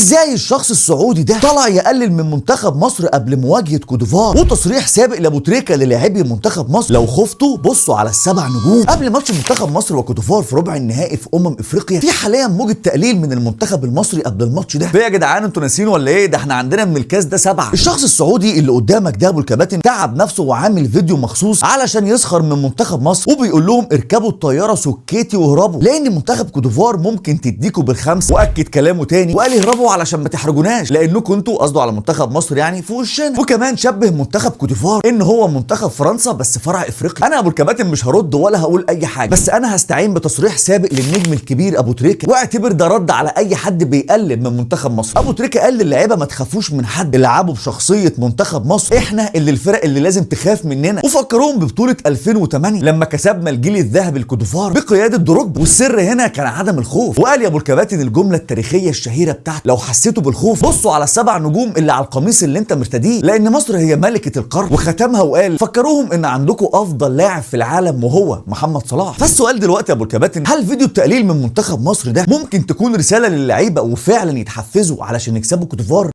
ازاي الشخص السعودي ده طلع يقلل من منتخب مصر قبل مواجهة كوتيفوار؟ وتصريح سابق لابو تريكه للاعبي منتخب مصر، لو خفتوا بصوا على السبع نجوم. قبل ماتش منتخب مصر وكوتيفوار في ربع النهائي في افريقيا، في حاليا موجه تقليل من المنتخب المصري قبل الماتش ده. يا جدعان انتوا ناسيين ولا ايه؟ ده احنا عندنا من الكاس ده 7. الشخص السعودي اللي قدامك ده ابو الكباتن تعب نفسه وعامل فيديو مخصوص علشان يسخر من منتخب مصر، وبيقول لهم اركبوا الطيارة سكيتي واهربوا، لان منتخب كوتيفوار ممكن تديكوا بالخمسة. واكد كلامه تاني وقال اهربوا علشان ما تحرجوناش، لانكم انتوا قصده على منتخب مصر يعني في وشنا. وكمان شبه منتخب كوتيفوار ان هو منتخب فرنسا بس فرع افريقيا. انا ابو الكباتن مش هرد ولا هقول اي حاجة، بس انا هستعين بتصريح سابق للنجم الكبير ابو تريكه، واعتبر ده رد على اي حد بيقلل من منتخب مصر. ابو تريكه قال للعيبة ما تخافوش من حد، العبوا بشخصية منتخب مصر، احنا اللي الفرق اللي لازم تخاف مننا. وفكروهم ببطولة 2008 لما كسبنا الجيل الذهبي الكوتيفوار بقيادة دروجبا، والسر هنا كان عدم الخوف. وقال يا ابو الكباتن الجملة التاريخية الشهيرة بتاعته، لو حسيتوا بالخوف بصوا على السبع نجوم اللي على القميص اللي انت مرتديه، لان مصر هي ملكه القارة. وختمها وقال فكروهم ان عندكم افضل لاعب في العالم وهو محمد صلاح. فالسؤال دلوقتي يا ابو الكباتن، هل فيديو التقليل من منتخب مصر ده ممكن تكون رسالة للعيبة وفعلا يتحفزوا علشان يكسبوا كوتيفوار؟